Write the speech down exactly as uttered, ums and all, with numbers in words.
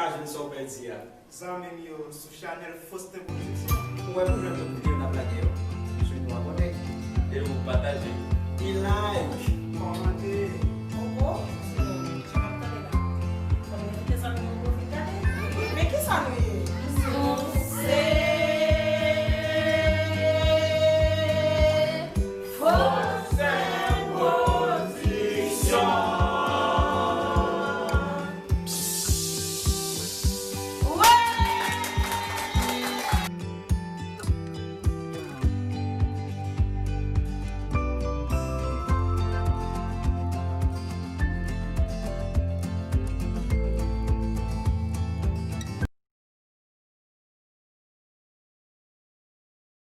Jwenn sa w pèdi a. Zanmi m yo sou chanèl Faustin Production. Ou wè pou jwenn tout videyo n ap lage yo, jwenn nou abòne. E nou pataje.